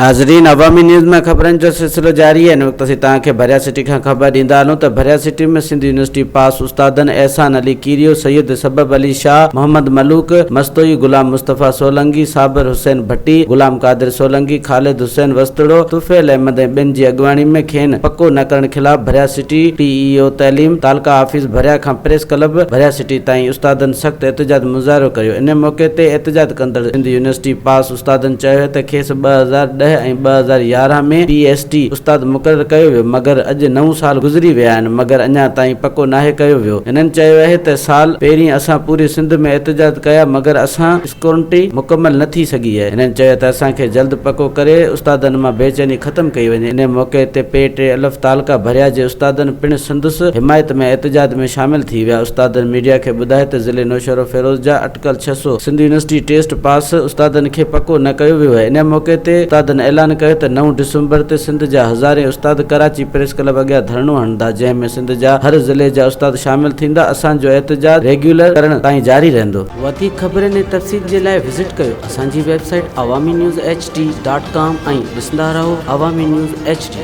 ناظرين عوامي نيوز ۾ خبرن جو سلسلو جاري آهي هن وقت اسين توهان کي ڀريا سٽي کان خبر ڏيندا هلون ته ڀريا سٽي ۾ سنڌ يونيورسٽي پاس استادن احسان علي ڪيريو، سيد سبب علي شاهه، محمد ملوڪ مستوئي، غلام مصطفيٰ سولنگي، صابر حسين ڀٽي، غلام قادر سولنگي، خالد حسين وسطڙو، طفيل احمد ۽ ٻين جي اڳواڻي ۾ کين پڪو نه ڪرڻ خلاف ڀريا سٽي ٽي اي او تعليم تعلقه آفيس ڀريا کان پريس ڪلب ڀريا سٽي تائين استادن سخت احتجاج مظاهرو ڪيو ان موقعي تي احتجاج ڪندڙ سنڌ يونيورسٽي پاس استادن چيو ته کيس 2010 ۽ 2011 ۾ پي ايس ٽي استاد مقرر ڪيو ويو مگر اڄ نو سال گذري ويا آهن مگر اڃا تائين پڪو ناهي ڪيو ويو هنن چيو اهي ته سال پهرين اسان پوري سنڌ ۾ احتجاج ڪيا مگر اسان اسڪرونٽي مڪمل نه ٿي سگهي اهي هنن چيو ته اسان کي جلد پڪو ڪري استادن مان بيچيني ختم ڪئي وڃي انهي موقعي تي پي ٽي الف تعلقه ڀريا جي استادن پڻ سندس حمايت ۾ احتجاج ۾ شامل ٿي ويا استادن ميڊيا کي ٻڌايو ته ضلعي نوشهروفيروز جا اٽڪل 600 سنڌ يونيورسٽي ٽيسٽ پاس استادن کي پڪو نه ڪيو ويو آهي. ان موقعي تي استادن اعلان ڪيو ته نو ڊسمبر تي سنڌ جا هزارين استاد ڪراچي پريس ڪلب اڳيان ڌرڻو هڻندا جنهن ۾ سنڌ جا هر ضلعي جا استاد شامل ٿيندا اسان جو احتجاج ريگيولر ڪرڻ تائين جاري رهندو. وڌيڪ خبرن ۽ تفصيل جي لاء وزٽ ڪيو اسان جي website Awami news H D dot com ۽ ڏسندا رهو عوامي نيوز ايڇ ڊي.